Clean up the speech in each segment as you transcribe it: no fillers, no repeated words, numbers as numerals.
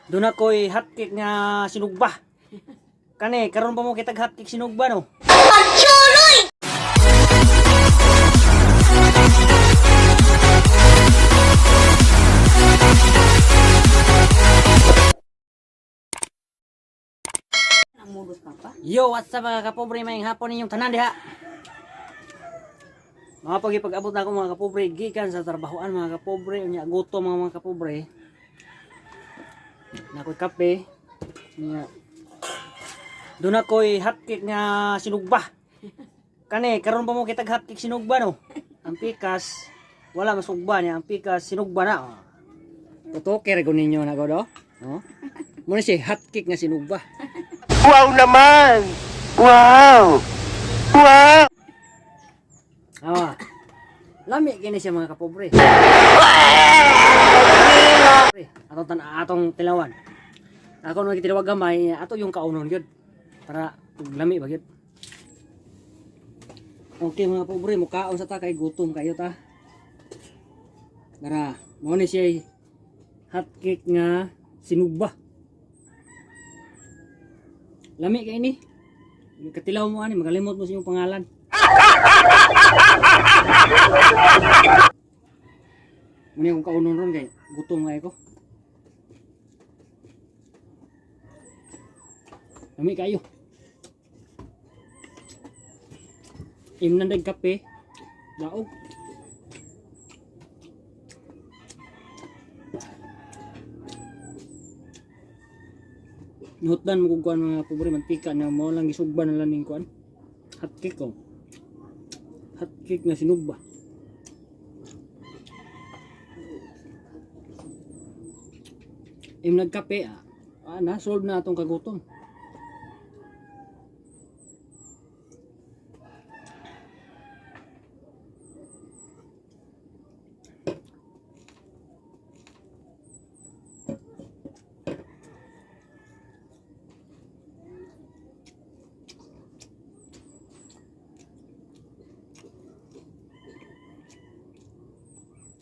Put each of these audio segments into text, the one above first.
Doon ako'y hotcake nga sinugba. Kani, karon pa mo kitag hotcake sinugba, no? Ang modus, papa. Yo, what's up, mga kapobre? May hapon ninyong tanan diha. Mga pag-ipag-abot na ako, mga kapobre, gikan sa trabahoan, mga kapobre, unya gutom mga kapobre. Nakoy kape. Unya. Doon ako'y hotcake nga sinugba. Kani, karon pa mo kitag hotcake sinugba, no? Ang pikas, wala masugba niya. Ang pikas, sinugba na. Oh. Tutuki rin ko ninyo na ko, do? No? Muna siya, hotcake nga sinugba. Wow naman! Wow! Wow! Ah. Lami kini siya, mga kapobre. Pre, atong tan atong tilawan. Ako nung gitilawag gamay, ato yung kaunon gyud. Para ug lami ba gyud. Okay, mga pobre, mukaon sa ta kay gutom kayo ta. Tara, mo ni siya hot cake nga sinugba. Lami kay ni. Katilaw mo ani, makalimot mo sa inyong pangalan. Muna akong kaunon ron kay gutom kayo ko. Lami kayo. Imnan dag kape. Daog. Nuhutdan mo kung kuan, mga pobre, mantika na mo lang gisugba na lang ning kuan. Hot cake ko. Hot cake nga sinugba. Im nagkape ah. Ah, na solve na atong kagutom.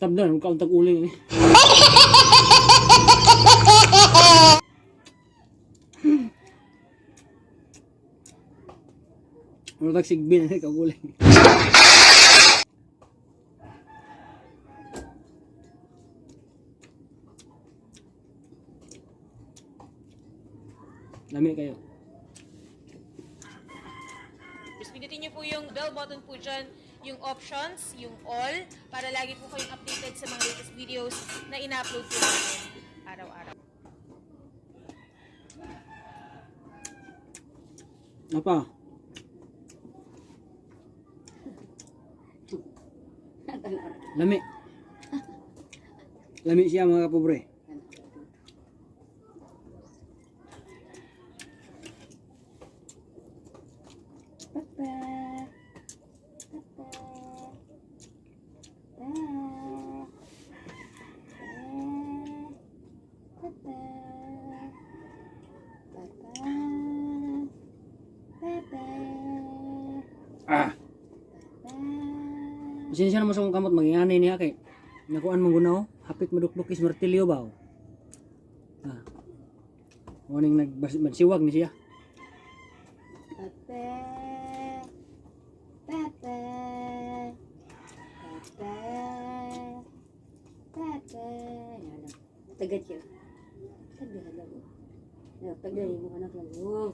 Tabdan, huwag kaong tag-uling eh. Ano tag sigbin na kaguling. Lami kayo. Just pindutin niyo po yung bell button po dyan, yung options, yung all, para lagi po kayong updated sa mga latest videos na ina-upload po namin araw-araw. Apa? Lami. Lami siya, mga kapobre. Papa. Papa. Pa. Pa. Papa. Papa. Papa. Ah, Pa. pasensya naman sa akong kamot, magingani niya kay nakuan mong gunaw, hapit madukduk is martilyo ba? Oh. Ah. Morning nagsiwag ni siya. Papa. Papa. Papa. Papa. Yan lang. Tagad siya. Tagad lang. Tagad mo anak lang. Oh.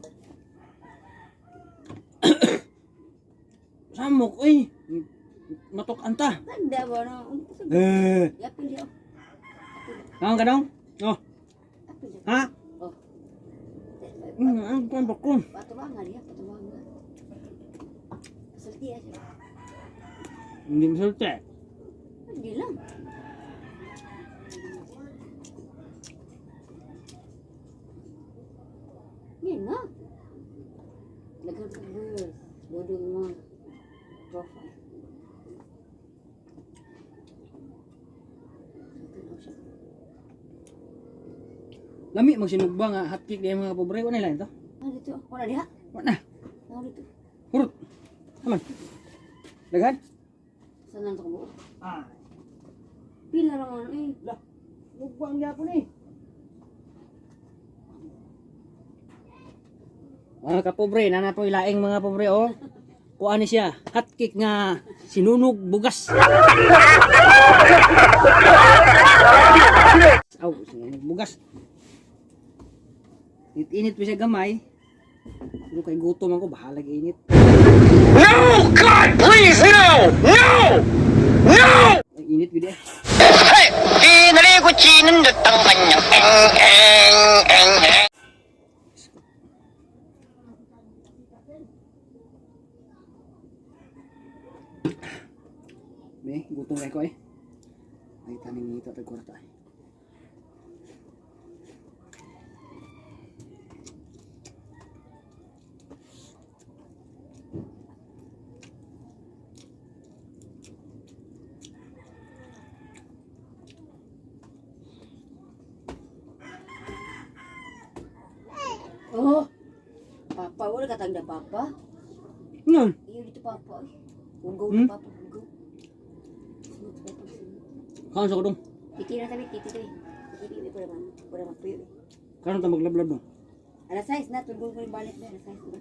Samok oy. Matok anta. Tanda ba no? Eh, Yapil siya. ang kanong? Oh, Apil siya. ha? Oh. Ang kuan ba ko? Patubangan niya, patubangan. Sulti siya. Hindi masulti. Hindi lang. Yan na. Daghang ka girls. Bodong mo. Profile. Tanaw siya. Lami magsinugba nga hotcake di mga pobre, wala lang ito. Ah, dito. Wala diha. Wala na. Ah, dito. Hurot. Aman. Daghan? Saan lang ito kabuo? Ah, Pila ra man eh. lah. Lugwa ang gyapon eh. Mga kapobre, nana po ilaing mga pobre oh. Kuan ni siya, hot cake nga sinunog bugas. Aw, sinunog bugas. Init-init pa siya gamay. Pero kay gutom ako, bahala init. No! God, please, no! No! No! Ay, init gud eh. Hey! Dinariguchinan ng kanyang eng eng eng eng. Be, gutom kay ko eh. Ay, taning ngita tag kwarta eh. Oh. Papa, wala ka tagda papa. Ngon, Iyo dito papa. Ay. Ugaw na papa, ugaw. Sunod papa, sunod. kaon sa kudong. Titi na tabi, titi tabi. Titi tabi, pura man, pura man puyo. Eh. Karon ta maglablab no. Alas 6 na, tulog ko yung balik na, alas 6 na.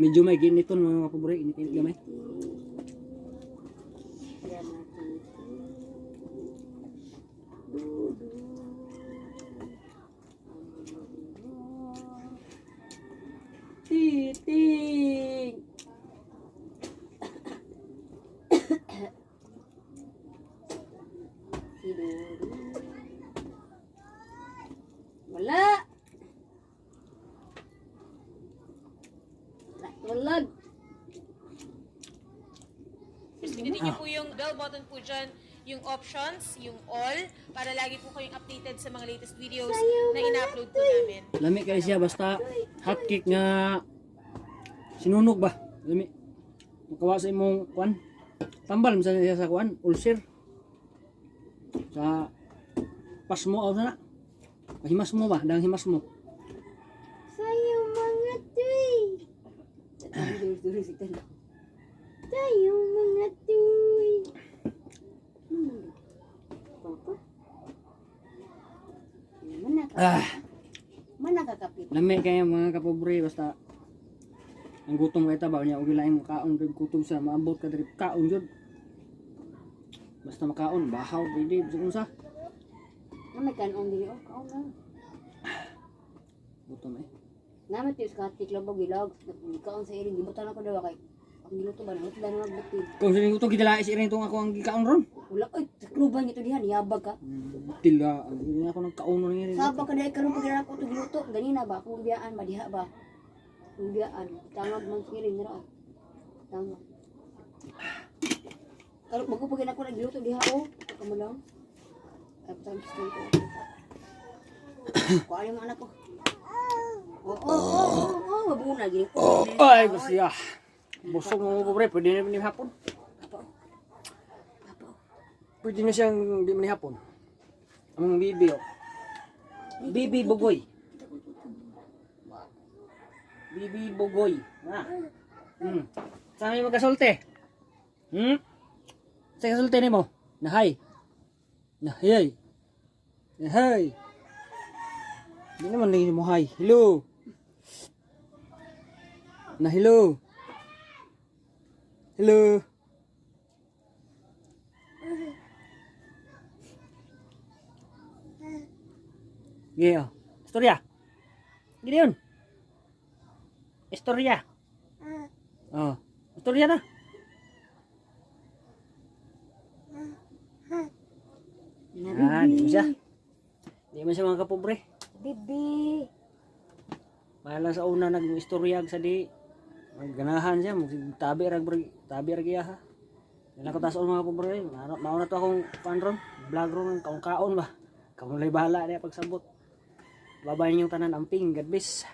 Medyo may giniton mga pobre, init-init gamay. Titing! Si Dodo. Wala! Wala, tulag. Pindutin niyo po yung bell button po dyan, yung options, yung all, para lagi po kayong updated sa mga latest videos na ina-upload po namin. Lami kay siya basta hot cake nga sinunog ba. Lami. Makawa sa imong kuan. Tambal man siya sa kuan, ulcer. Sa pasmo aw sana. Himas mo ba? Dang himas mo. Sa'yo mga tuy. Tayo mga tuy. Papa. Manaka. Ah, Manakakapit. lami kay mga kapobre basta ang gutom kay ta ba niya og laing makaon rin gutom sa maabot ka diri kaon jud. Basta makaon bahaw dili bisag unsa. Na may kanon dili oh, kaon na. Gutom eh. Na may tiyo sa katik labog ilag. Kaon sa iring gibutan ako daw kay. Ang giluto ba na na magbutid. Kung sining gutom gidala is iring tong ako ang gikaon ron. Wala oy, takluban ito dihan, yabag ka. Tila, ang ako nang kauno ni rin. Saba ka dahil karon pag ako ito giluto, ganina ba? Kung biyaan ba diha ba? Kung biyaan, tangag man siring ra. Tangag. Karon bago pag ako nagluto diha oh, kamo lang. Ay patang gusto ko. Kuha yung anak ko. Oh, mabuna gini. Oh, Ay, basta. Busog mo ko pre, pwede na ni hapon. Papa. Oh. Papa. Oh. Pwede na siyang di man ni hapon. Ang bibi oh. Bibi Bugoy. Bibi Bugoy. Na. Sa may magkasulti? Hmm? Sa kasulti nimo? Nahay. Nahay. Nahay. Di naman lagi mo hi. Hello. Na hello. Hello. Yeah. Istorya. Gini yun. Istorya. Oh. Istorya na. Ah, di mo siya. Di mo siya mga kapobre. Bibi. Bahala sa una nag-istorya sa di. Ganahan siya, tabi rag tabi rag iya ha. Yan ako taas mga kapobre. Mao na to akong kuan ron, vlog ron, kaon-kaon ba. Kamu lay bahala niya pagsabot. Babay ninyong tanan amping. God bless.